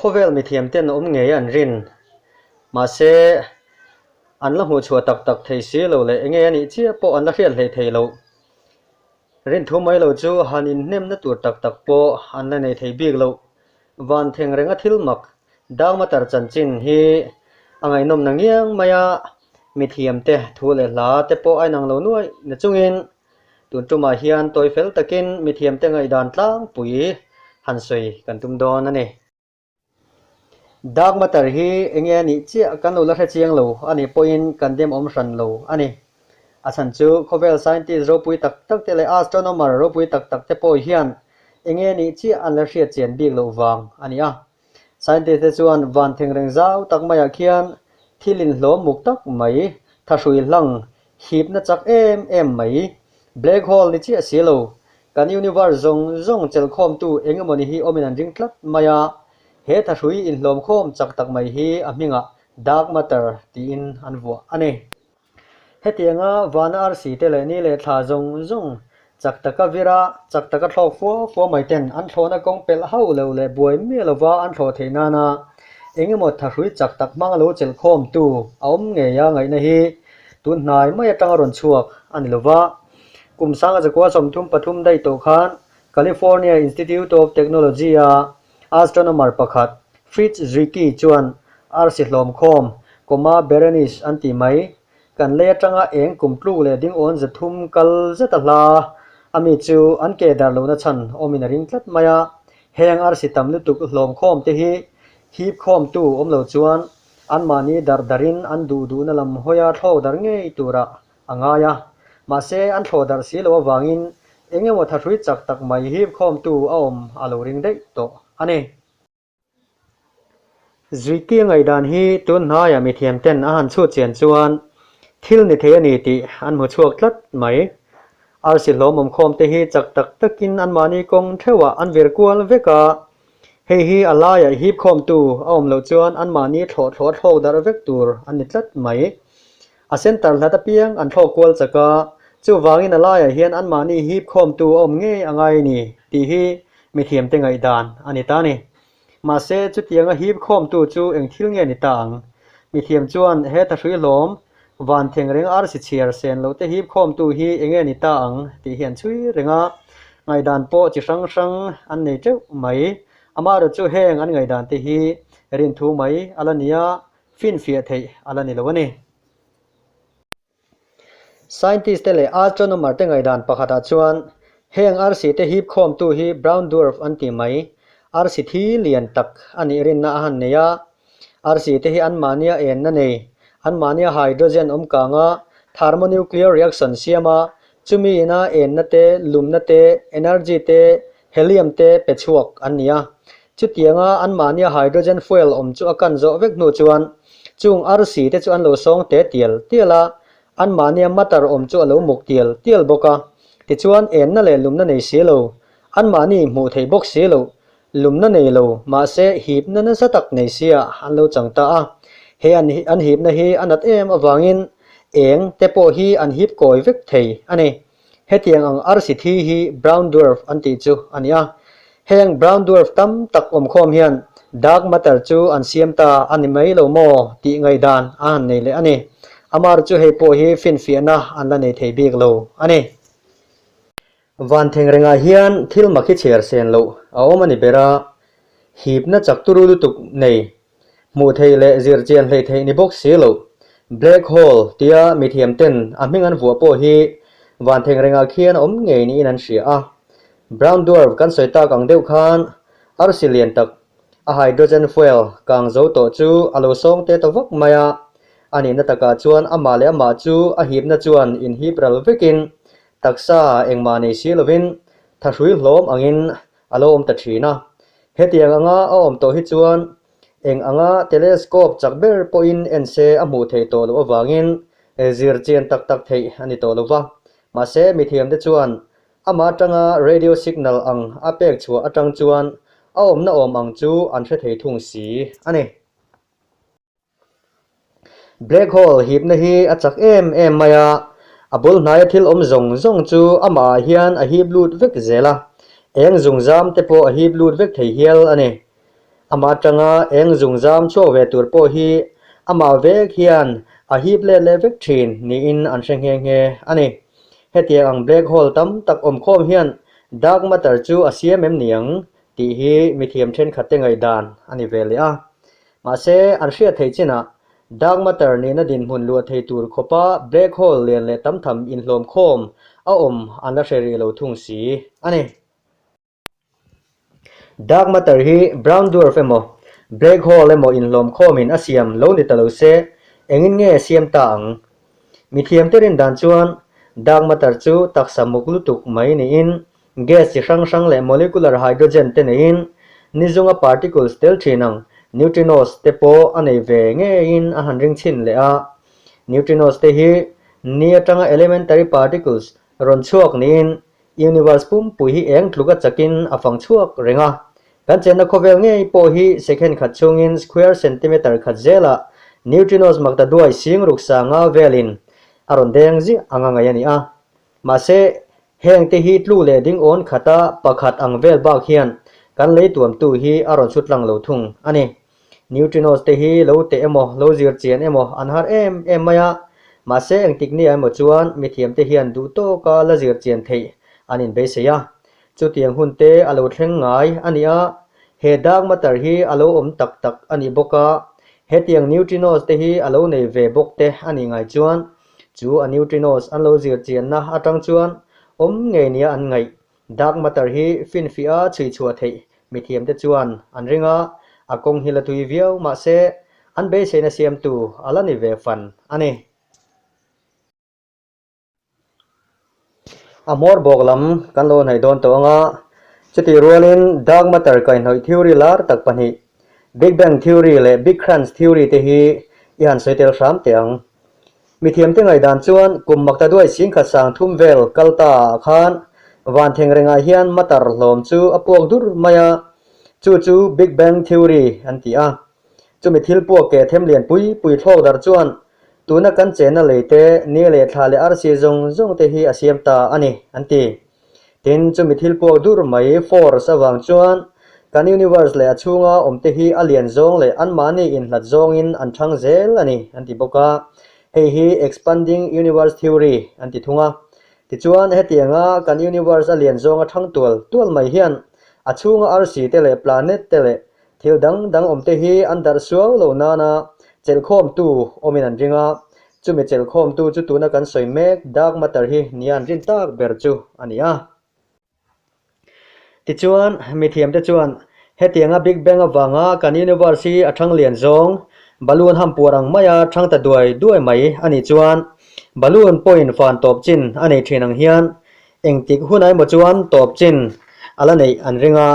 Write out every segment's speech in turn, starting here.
Khawvel mithiam ten awm ngei an rin. Mahse, an la hmuhchhuah tak tak thei si lo leh enge a nih chiah pawh an la hriat hlei thei lo. Rin thu mai lo chu han inhnemna tur tak tak pawh an la nei thei bik lo. Van theng renga thil mak Dark matter chanchin hi a ngaihnawm na ngiang mai a, mithiamte thu leh hla te pawh a inang lo nuaih na chungin tun tumah hian tawi fel takin mithiamte ngaihdan tlangpui han sawi kan tum dawn a ni. Dark matter hi enge a nih chiah kan lo la hre chiang lo a nih pawhin kan dem awm hran lo a ni. A chhan chu khawvel scientist ropui tak tak te leh astronomer ropui tak tak te pawh hian enge a nih chiah an la hriat chian bik loh vang a ni a. Scientist te chuan van thengreng zau tak maiah khian thil inhlawm muk tak mai, thahrui hlang hipna chak em em mai, black hole ni chiah si lo, kan universe zawng zawng chelhkhawmtu eng emawni hi awmin an ring tlat mai a, he thahrui inhlawmkhawm chak tak mai hi a hmingah dark matter tiin an vuah a ni. Hetianga vana arsi te leh ni leh thla zawng zawng chak taka vir a, chak taka thlawk fua fua mai ten an thlawhna kawng pelh hauh lo leh buai miah lova an thlawh theih nana engemaw thahrui chak tak hmanga lo chelh khawmtu a awm ngei a ngaihna hi tun hnai mai atanga rawn chhuak a ni lova. Kum sanga zakua 33 daih tawh khan California Institute of Technology-a Astronomer pakhat, Fritz Zwicky chuan arsi hlawmkhawm, Coma Berenice an tih mai, kan lei atanga eng kum tluk leh ding awn 300 kal zet a hla a mi chu an ke dar lohna chhan awmin a ring tlat mai a. Heng arsi tam lutuk hlawmkhawm te hi hip khawmtu awm lo chuan anmahni dar darin an duh duhna lam hawia thlawk dar ngei turah a ngai a, mahse an thlawh darh si loh avangin eng emaw thahrui chak tak mai hip khawmtu a awm a lo ring daih tawh a ni. Zuitia ngaihdan hi tun hnaiah mithiam ten a han chhut chian chuan thil ni thei a ni tih an hmu chhuak tlat mai. Arsi hlawm awm khawm te hi chak tak takin anmahni kawng theuhah an vir kual vek a, hei hi a laiah hip khawmtu a awm loh chuan anmahni thlawh thlawh a thlawk darh vek tur a ni tlat mai. A center hlat apiang an thlawk kual chak a, chuvangin a laiah hian anmahni hip khawmtu a awm ngei a ngai a ni tih hi mithiamte ngaihdan a ni ta a ni. Mahse, chutianga hip khawmtu chu eng thil nge ni ta ang? Mithiam chuan he thahrui hlawm, van theng reng arsi chhiar sen loh te hip khawmtu hi eng nge ni ta ang tih hi an chhui reng a, ngaihdan pawh chi hrang hrang an nei teuh mai. Amaherawhchu chu heng an ngaihdan te hi rinthu mai a la ni a, Finfiah theih a la ni lo a ni. Scientist te leh astronomer te ngaihdan pakhatah chuan heng arsi te hip khawmtu hi brown dwarf an tih mai, arsi thi lian tak a nih rinna a han nei a. Arsi te hi anmahnia enna nei, anmahnia hydrogen awm kanga thermonuclear reaction siam a, chumi ina enna te, lumna te, energy te, Helium te pe chhuak an ni a. Chutianga anmahnia hydrogen fuel awm chu a kan zawh vek hnu chuan chung arsi te chu an lo sawng te tial tial a, anmahnia matter awm chu a lo muk tial tial bawk a. Tichuan enna leh lumna nei si lo, anmahni hmuh theih bawk si loh, lumna nei lo, mahse hipna nasa tak nei sia an lo chang ta a. He an hipna hi a nat em avangin eng te pawh hi an hip kawi vek thei a ni. Hetiang ang arsi thi hi brown dwarf an tih chu a ni a. Heng brown dwarf tam tak awmkhawm hian dark matter chu an siam ta a ni mai lo maw tih ngaihdan a han nei leh a ni. Amar chu hei pawh hi finfiahna an la nei thei bik lo a ni. Van thengrengah hian thil mak hi chhiar sen loh a awm a ni ber a, hipna chak turu lutuk nei Hmuh theih leh zir chian hleih theih ni bawk si lo. Black hole tia mithiam ten a hming an vuah pawh hi van thengrengah khian a awm ngei niin an hria a. Brown dwarf kan sawi tak ang deuh khan arsi lian tak a hydrogen fuel kang zo tawh chu a lo sawng te ta vak mai a. A nihna takah chuan amah leh amah chu a hipna chuan inhip ral vekin taksa engmah nei si lovin thahrui hlawm angin a lo awm ta thin a. Hetiang anga a awm tawh hi chuan eng anga telescope chak ber pawhin en se a hmuh theih tawh loh avangin zir chian tak tak theih a ni tawh lo va. Mahse, mithiamte chuan amah atanga radio signal ang a pek chhuah atang chuan a awmna awm ang chu an hre thei thung si a ni. Black hole hipna hi a chak em em mai a, a bul hnaia thil awm zawng zawng chu amahah hian a hip lut vek zel a, eng zungzam te pawh a hip lut vek thei hial a ni. Amah atanga eng zungzam chhuak ve tur pawh hi amah vek hian a hip let leh vek thin niin an hre nghe nghe a ni. Hetiang ang black hole tam tak awmkhawm hian dark matter chu a siam em ni ang tih hi mithiam thenkhatte ngaihdan a ni ve leh a. Mahse, an hriat theih chinah dark matter nihna dinhmun luah thei tur khawpa black hole lian leh tam tham inhlawmkhawm a awm an la hre rih lo thung si a ni. Dark matter hi brown dwarf emaw, black hole emaw inhlawm khawmin a siam lo ni ta lo se, engin nge siam ta ang? Mithiamte rin dan chuan dark matter chu taksa muk lutuk mai niin gas chi hrang hrang leh molecular hydrogen te neiin nizunga particles tel thin ang neutrinos te pawh a nei ve ngeiin a han ring chhin leh a. Neutrinos te hi ni atanga elementary particles rawn chhuak niin Universe pumpui hi eng tluk a chakin a fang chhuak reng a. Kan chenna khawvel ngei pawh hi second khat chhungin square centimeter khat zelah neutrinos makta duai sing ruk sanga velin a rawn deng ziah anga ngaih a ni a. Mahse, heng te hi tlu leh ding awn khata pakhat ang vel bak hian kan lei tuamtu hi a rawn chhut lang lo thung a ni. Neutrinos te hi lo teh emaw, lo zir chian emaw an har em em mai a, mahse engtik nia emaw chuan mithiam te hian duh tawka la zir chian theih an inbeisei a. Chutiang hun te a lo thleng ngai a ni a, he dark matter hi a lo awm tak tak a nih bawk a, hetiang neutrinos te hi a lo nei ve bawk te a nih ngai chuan chu a neutrinos an lo zir chianna atang chuan awm ngei nia an ngaih Dark matter hi finfiah a chhui chhuah theih mithiamte chuan an ring a, a kawng hi la tui viau mahse an beiseina siamtu a la ni ve fan a ni. A hmawr bawk lam kan lo hnaih dawn tawh ang a, chutih rualin dark matter kaihhnawih theory lar tak pahnih, Big Bang theory leh Big Crunch theory te hi i han sawi tel hram teh ang. Mithiamte ngaihdan chuan kum makta duai singkhat sang thum vel kal ta ah khan van theng rengah hian matar hlawm chu a puak dur mai a, chu chu Big Bang Theory an ti a. Chumi thil puak ke them lian pui pui thlawk dar chuan tuna kan chenna lei te, ni leh thla leh arsi zawng zawng te hi a siam ta a ni an ti. Tin, chumi thil puak dur mai, force, avang chuan kan universe leh a chhunga awmte hi a lian zawng leh anmahni inhlat zawngin an thang zel a ni, an ti bawk a. Hei hi expanding universe theory an ti thung a. Tichuan, hetianga kan universe a lian zawnga thang tual tual mai hian a chhunga arsi te leh planet te leh thil dang dang awmte hi an darh suau lo nana chelhkhawmtu awmin an ring a. Chumi chelhkhawmtu chu tuna kan sawi mek dark matter hi nia an rin tak ber chu a ni a. Tichuan, mithiamte chuan hetianga Big Bang avanga kan universe hi a thang lian zawng, balloon hampuar ang maia thang ta duai duai mai a nih chuan balloon pawhin fan tawp chin a nei thin ang hian engtik hunah emaw chuan tawp chin a la neih an ring a,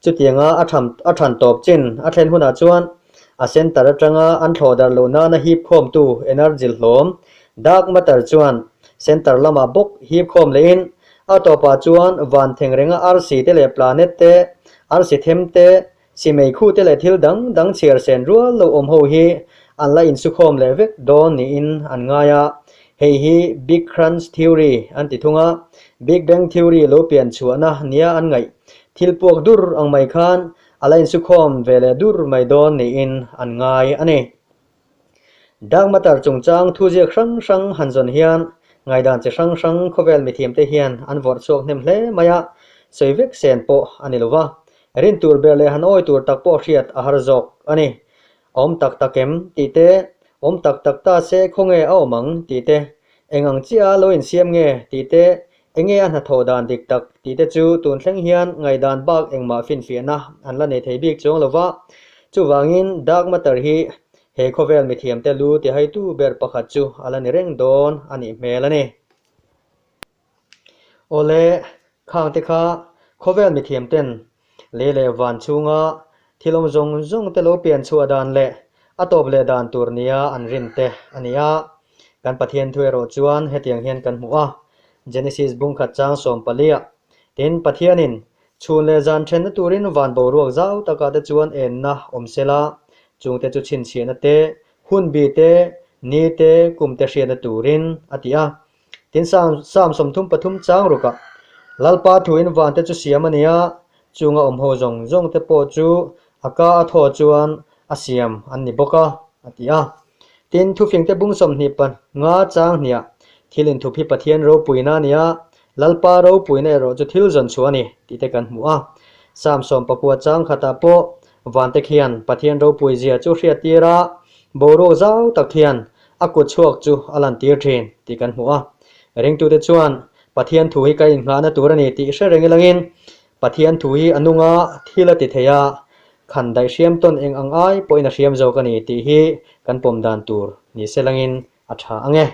Chutianga a tham a than tawp chin a thlen hunah chuan a center atanga an thlawh darh loh nana hip khawmtu energy hlawm, dark matter, chuan center lamah bawk hip khawm lehin a tawpah chuan van theng renga arsi te leh planet te, arsi them te, simei khu te leh thil dang dang chhiar sen rual lo awm ho hi an la insukhawm leh vek dawn niin an ngai a. Hei hi Big Crunch Theory an ti thung a, Big Bang Theory lo pian chhuahna nia an ngaih Thil puak dur ang mai khan a la insukhawm ve leh dur mai dawn niin an ngai a ni. Dark matter chungchang thuziak hrang hrang han zawn hian ngaihdan chi hrang hrang khawvel mithiamte hian an vawrh chhuak hnem hle mai a, sawi vek sen pawh a ni lo va, rin tur ber leh han awi tur tak pawh hriat a har zawk a ni. A awm tak tak em? tih te, awm tak tak ta se khawnge a awm ang? tih te, eng ang chiah a lo insiam nge? tih te, Enge a hnathawh dan dik tak tih te chu tun thleng hian ngaihdan bak engmah finfiahna an la nei thei bik chuang lo va. Chuvangin dark matter hi he khawvel mithiamte lu tihaitu ber pakhat chu a la ni reng dawn a nih hmel a ni. Awle, khangte kha khawvel mithiamten Lei leh van chhunga thil awm zawng zawng te lo pian chhuah dan leh a tawp leh dan tur nia an rin te a ni a. Kan Pathian thu erawh chuan hetiang hian kan hmu a, Genesis bungkhat chang sawmpaliah, Tin, Pathianin chhun leh zan thenna turin van boruak zau takah te chuan enna awm sela, chungte chu chhinchhiahna te, hunbi te, ni te, kum te hriatna turin a ti a. Tin, Psalm 33 chang rukah, Lalpa thuin vante chu siam a ni a, chunga awmho zawng zawng te pawh chu A ka a thaw chuan a siam an ni bawk a, a ti a. Tin, thufingte bung 25 chang hniah thil inthup hi Pathian ropuina a ni a, Lalpa ropuina erawh chu thil zawn chhuah a ni tih te kan hmu a. Psalm 19 chang khatah pawh vante khian Pathian ropui zia chu hriattir a, boruak zau tak hian a kut chhuak chu a lantir thin tih kan hmu a. Ringtute chuan Pathian thu hi ka innghahna tur a ni tih hre reng ilangin Pathian thu hi a nung a, thil a ti thei a, khan daih hriam tawn eng ang ai pawhin a hriam zawk a ni tih hi kan pawm dan tur ni se langin a tha ang e.